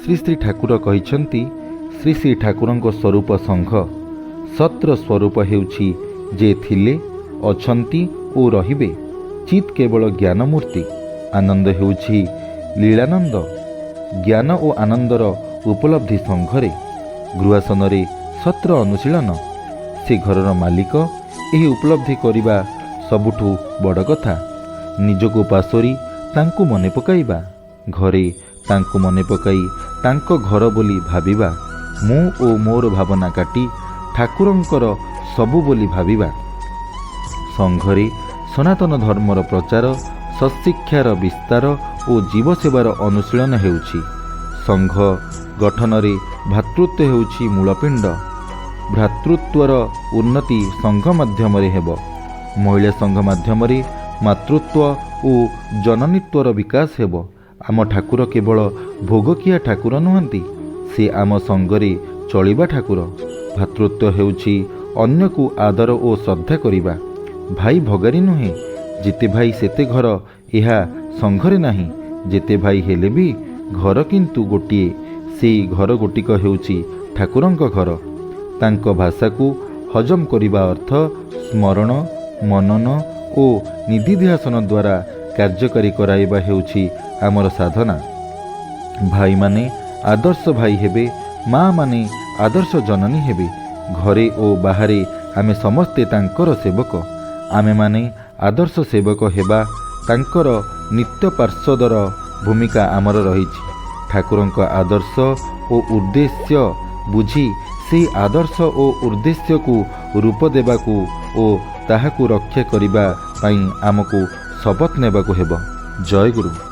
ଶ୍ରୀ ଶ୍ରୀ ଠାକୁର କହିଛନ୍ତି, ଶ୍ରୀ ଶ୍ରୀ ଠାକୁରଙ୍କ ସ୍ୱରୂପ ସଂଘ। ସତ୍ର ସ୍ୱରୂପ ହେଉଛି ଯେ ଥିଲେ, ଅଛନ୍ତି ଓ ରହିବେ। ଚିତ୍ କେବଳ ଜ୍ଞାନମୂର୍ତ୍ତି। ଆନନ୍ଦ ହେଉଛି ଲୀଳାନନ୍ଦ। ଜ୍ଞାନ ଓ ଆନନ୍ଦର ଉପଲବ୍ଧି ସଂଘରେ। ଗୃହାସନରେ ସତ୍ର ଅନୁଶୀଳନ। ସେ ଘରର ମାଲିକ, ଏହି ଉପଲବ୍ଧି କରିବା ସବୁଠୁ ବଡ଼ କଥା। ନିଜକୁ ପାଶୋରି ତାଙ୍କୁ ମନେ ପକାଇବା। ଘରେ ତାଙ୍କୁ ମନେ ପକାଇ ତାଙ୍କ ଘର ବୋଲି ଭାବିବା। ମୁଁ ଓ ମୋର ଭାବନା କାଟି ଠାକୁରଙ୍କର ସବୁ ବୋଲି ଭାବିବା। ସଂଘରେ ସନାତନ ଧର୍ମର ପ୍ରଚାର, ସତ୍ଶିକ୍ଷାର ବିସ୍ତାର ଓ ଜୀବସେବାର ଅନୁଶୀଳନ ହେଉଛି। ସଂଘ ଗଠନରେ ଭ୍ରାତୃତ୍ୱ ହେଉଛି ମୂଳପିଣ୍ଡ। ଭ୍ରାତୃତ୍ୱର ଉନ୍ନତି ସଂଘ ମାଧ୍ୟମରେ ହେବ। ମହିଳା ସଂଘ ମାଧ୍ୟମରେ ମାତୃତ୍ୱ ଓ ଜନନୀତ୍ୱର ବିକାଶ ହେବ। ଆମ ଠାକୁର କେବଳ ଭୋଗଖିଆ ଠାକୁର ନୁହନ୍ତି, ସେ ଆମ ସଙ୍ଗରେ ଚଳିବା ଠାକୁର। ଭ୍ରାତୃତ୍ୱ ହେଉଛି ଅନ୍ୟକୁ ଆଦର ଓ ଶ୍ରଦ୍ଧା କରିବା। ଭାଇ ଭଗାରୀ ନୁହେଁ। ଯେତେ ଭାଇ ସେତେ ଘର, ଏହା ସଂଘରେ ନାହିଁ। ଯେତେ ଭାଇ ହେଲେ ବି ଘର କିନ୍ତୁ ଗୋଟିଏ। ସେଇ ଘର ଗୋଟିକ ହେଉଛି ଠାକୁରଙ୍କ ଘର। ତାଙ୍କ ଭାଷାକୁ ହଜମ କରିବା ଅର୍ଥ ସ୍ମରଣ, ମନନ ଓ ନିଦିଧ୍ୟାସନ ଦ୍ୱାରା କାର୍ଯ୍ୟକାରୀ କରାଇବା ହେଉଛି ଆମର ସାଧନା। ଭାଇମାନେ ଆଦର୍ଶ ଭାଇ ହେବେ, ମାଆମାନେ ଆଦର୍ଶ ଜନନୀ ହେବେ। ଘରେ ଓ ବାହାରେ ଆମେ ସମସ୍ତେ ତାଙ୍କର ସେବକ। ଆମେମାନେ ଆଦର୍ଶ ସେବକ ହେବା, ତାଙ୍କର ନିତ୍ୟ ପାର୍ଶ୍ୱଦର ଭୂମିକା ଆମର ରହିଛି। ଠାକୁରଙ୍କ ଆଦର୍ଶ ଓ ଉଦ୍ଦେଶ୍ୟ ବୁଝି ସେହି ଆଦର୍ଶ ଓ ଉଦ୍ଦେଶ୍ୟକୁ ରୂପ ଦେବାକୁ ଓ ତାହାକୁ ରକ୍ଷା କରିବା ପାଇଁ ଆମକୁ ଶପଥ ନେବାକୁ ହେବ। ଜୟ ଗୁରୁ।